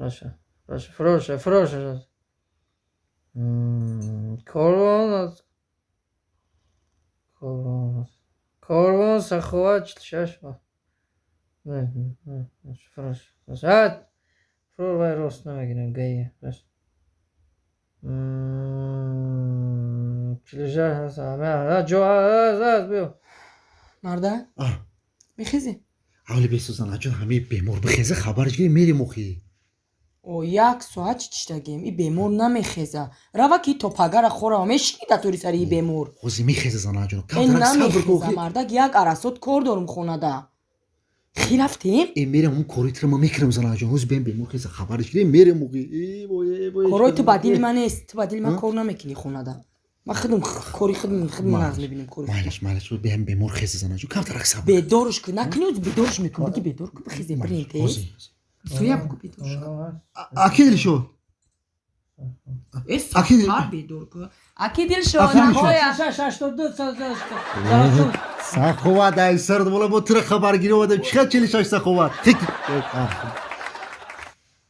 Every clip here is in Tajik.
Проша, проша, фроша, фроша. Корвон, корвон, корвон, саховат, 46. Не, не, фрош, фрош. Фрор вай рост намегирам, гайя. Фрош. 46 ҷо аз биё. Марда, мехезӣ? Аввали бесӯзан аҷон, ҳамаи бемор бихеза, хабарш гирем, мерем охи. О, як соат чӣ чиштагем, и бемор намехеза. Рава ки то пагара хорава, мешини датори сари и бемор. Ҳозир мехеза, занаҷон. Э, намехеза, мардак, як арасот кор дорум хонада. Хи, рафтем? Э, мерем, ҳамун кори тира ма мекунам, занаҷон. Ҳозир бем, бемор хеза, хабарш гирем, мерем охи. Э, вой, э, вой. Корои ту ба дили ман нест, ту ба дили ман кор намекунӣ хонада. Ман худам кори худам нағз мебинем, кори. Майлаш, майлаш, бем, бемор хеза, занаҷон, камтарак сабр. Бедорш ку, накунӣ, бедорш мекун, буги бедор ку, бихезе, бирем тез. Суя, бугу, бедорш ку. Аки Дилшод. Э, сахтар бедор ку. Аки Дилшод, нахоя. Саховат, ай сард бола, бо тура хабаргирӣ омадам. Чӣ қадр 46 саховат.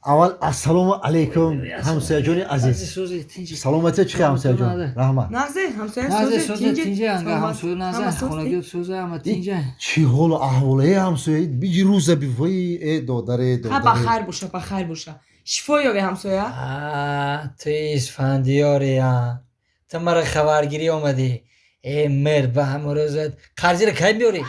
Аввал ассалому алайкум, ҳамсояҷони азиз. Саломатия, чӣ ҳамсояҷон, раҳмат. Нағзе, ҳамсоя. Созе, тинҷа, ҳамсоя нағзе, хонагӣ созе, ҳама тинҷа. Чӣ ҳолу аҳвол, э ҳамсоя, биҷи рӯза бивои, э додаре. Ха, ба хайр боша, ба хайр боша, шифо ёбе, ҳамсоя. Ту исфандиёри, ту мара хабаргирӣ омадӣ. Э, мер, ба ҳама рӯзат қарзира кай меёрӣ?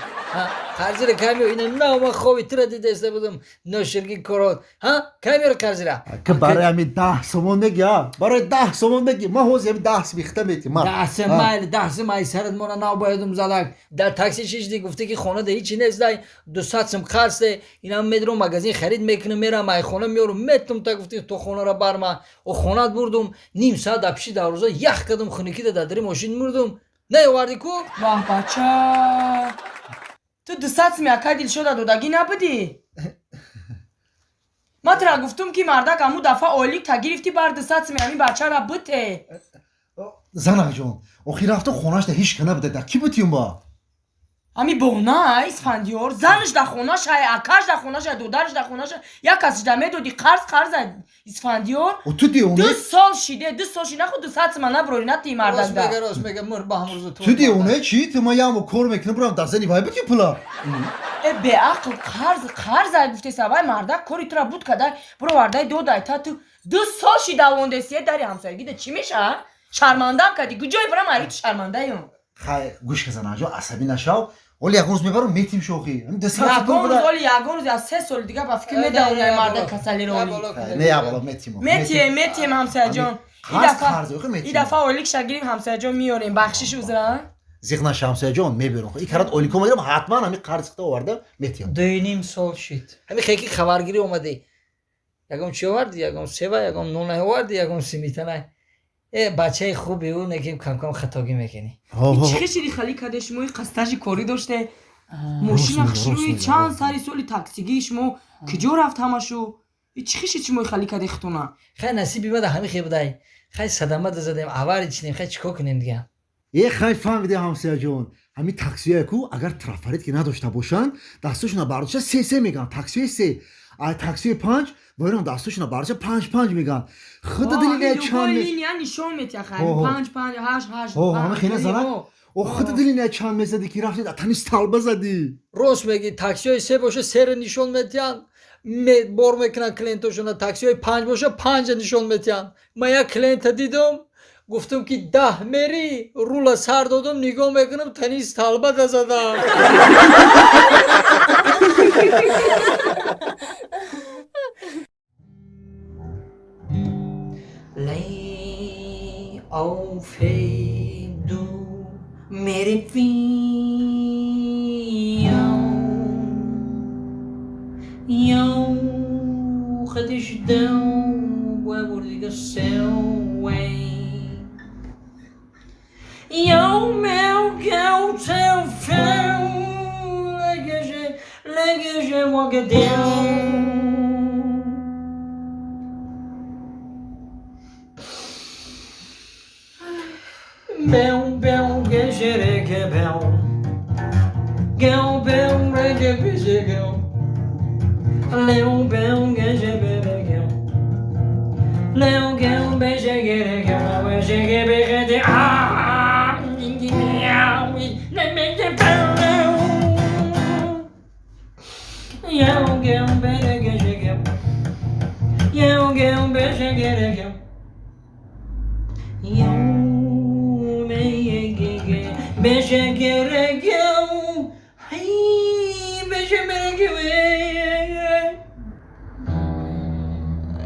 Қарзира кай меёрӣ? Ина нав ман хоби тура дидаиста будам, ноширги корот. Ҳа, кай меёрӣ қарзира? Ки барои ҳами 10 сомон меги, а барои 10 сомон меги, ман ҳозир ҳами 10 сим ихта мети ман. 10 сим, майли, 10 сим ай сарат мона нав боядум залак. Дар такси шишди, гуфте ки хона да ҳичи нест, дай 200 сим қарз де, инам медром магазин харид мекунам, мерам ай хона меёрам метум, та гуфти то хонара барма. О, хонат бурдум, ним саат дар пиши дарвоза ях кардум, хунукида дар дари мошин мурдум. Наёвардӣ ку? Ваҳ, бача, ту 200 сими акай Дилшода додагӣ набудӣ? Ман тура гуфтум, ки мардак, аму дафъа ойлик та гирифтӣ, бар 200 сими ҳамин бачара буте. Занаҷон, охи рафта хонашда ҳеч ка набуда, да ки бутиюм ба? Ҳами бона, Исфандиёр, занаш дар хонашай, акаш дар хонашай, додараш дар хонашай, як касиш да медодӣ, қарз қарза, Исфандиёр. О, ту девона. 2 сол шиде, 2 сол шиде, наху 200 сима наброри, натии мардакда. Рост мега, рост мега, мур ба ҳамрӯза. Ту девона чӣ? Ту ман ямо кор мекунам, бурам дар зани вай бутӣ пула. Э, беақл, қарз қарза гуфтеса, вай мардак кори тура буд кадай, буровардай, додай, та ту 2 сол шида вондеси дари ҳамсоягида. Чӣ меша? Шармандам кардӣ, куҷое бурам, айри ту шармандаём. Хай, гӯш ка, занаҷон, асабӣ нашав, оли ягон рӯз мебарам, метим шохи. Ягон рӯз, оли ягон рӯз, аз 3 соли дига ба фикр медавонай, мардак касалиро. Не, ябало метим. Метием, метием, ҳамсояҷон. И дафъа ойликша гириф, ҳамсояҷон, меёрем, бахшиш, узра. Зиқ наша, ҳамсояҷон, мебиёрам. И карат ойлико мегирам, ҳатман ҳами қарз хита оварда метиям. Дуюним сол шид, ҳами хеки хабаргирӣ омадӣ, ягон чӣ овардӣ? Ягон сева, ягон нон овардӣ, ягон симитана? Э, бачаи хуби ӯ неки камкам хатогӣ мекунӣ. Чӣ шиди хали каде? Шумо қастажи корӣ доште, мошина хушрӯи, чанд сари соли таксигии шумо куҷо рафт ҳамашу? Чӣ шид, шумо хали каде хитона? Хай, насиби мада ҳами хе будай. Хай, садама да задем, авари чинем, хай, чӣ кор кунем дига? Е, хай, фаҳмиде, ҳамсояҷон, ҳамин таксиҳое ку, агар трафарет ки надошта бошанд, дастошона бардошта се се мегӯянд, таксиҳои се, а таксиҳои панҷ боирам дастошона бардошта панҷ панҷ мегӯянд. Худа дили чанд линия нишон метиҳа, хай, панҷ панҷ, ҳашт ҳашт. Ҳама хела занак. О, худа дили чанд мезадӣ, ки рафти тани столба задӣ. Рост мегӣ, таксиҳои се боша, серо нишон метиҳанд, бор мекунанд клиентошона, таксиҳои панҷ боша, панҷа нишон метиҳанд. Ман як клиента дидум, гуфтум ки 10 мери, рула сар додум, нигоҳ мекунам, тани столба да задам. Lei au fedo mere fião Ião redisdão a Ião meu que o seu feu Legeje, legeje, wagadeu. Bel, bel, gejere, bel. Gel, bel, rege, bege, gel. Leu, bel, geje, bebe, gel.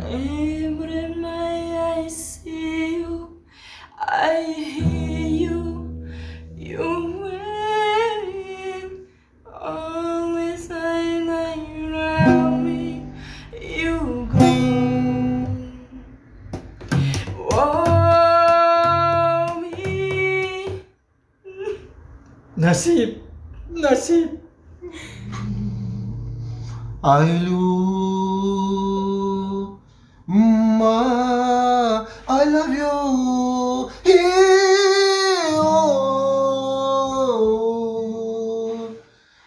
Every night I see you, I hear you, you wave. Always I like around me, you go. Oh me. Насиб, насиб. Алло, ма, I love you. Hey, oh,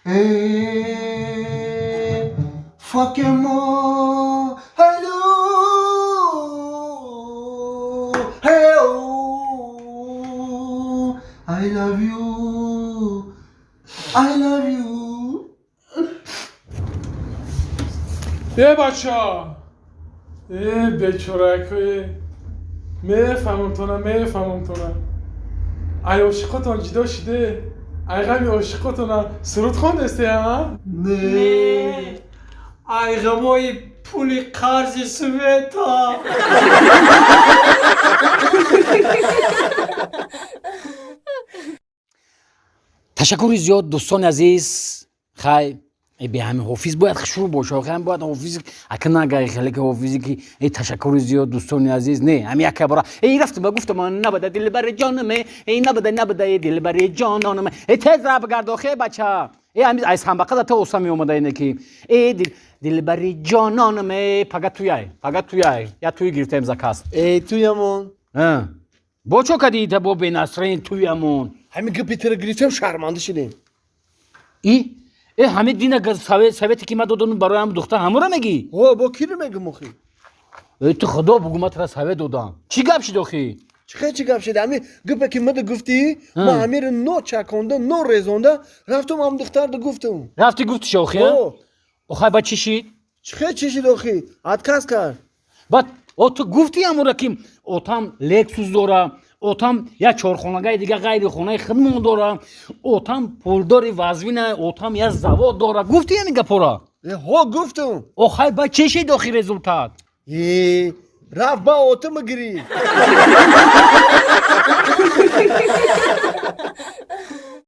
hey, fucking more. Hello, hey, oh, I love you. I love you. Е, бача, е, бечоракое, мефаҳмам тона, мефаҳмам тона. Ай ошиқотон ҷидо шиде, ай ғами ошиқотона суруд хондесте, а? Не. Ай ғамои пули қарзи света. Ташаккури зиёд, дӯстони азиз. Хай, бе ҳами ҳофиз бояд шурӯъ боша. Охи, ҳам бояд ҳофиз ака нагай хеле ки ҳофизе ки э ташаккури зиёд, дӯстони азиз, не ҳами яка бора эй рафтам ба гуфтам набада дилбари ҷонаме, эй набада, набада, эй дилбари ҷононаме, эй тез ра бигард охе бача, э ҳами ай самбақа та оса меомада ине ки э дил дилбари ҷононаме. Пага туяй, пага туяй, я туй гирифтаем заказ. Эй, туямон. Бо чо кадӣ та бо бенасрин туямон? Ҳамин гапи тира гирифтем, шарманда шидем. И э ҳамин дина совете ки ман додам барои ҳам духтар, ҳамура мегӣ? О, бо киро мегум охи? Э, ту худо бугу, ман тара совет додам. Чӣ гап шид охи? Чӣ хел чӣ гап шид? Ҳамин гапе ки мада гуфтӣ, ман ҳамиро но чаконда, но резонда рафтам, ҳам духтарда гуфтам. Рафтӣ гуфтиш охи? О. Охай, ба чӣ шид? Чӣ хел чӣ шид охи? Отказ кард. Баъд о ту гуфтӣ ҳамура ки отам Лексус дора, отам як чорхонагаи дига ғайри хонаи хидмон дора, отам пулдори вазвина, отам як завод дора. Гуфтӣ ҳамин гапора? Э, ҳо, гуфтам. Охай, ба чӣ шид охи результат? Э, рафт ба отама гирифт.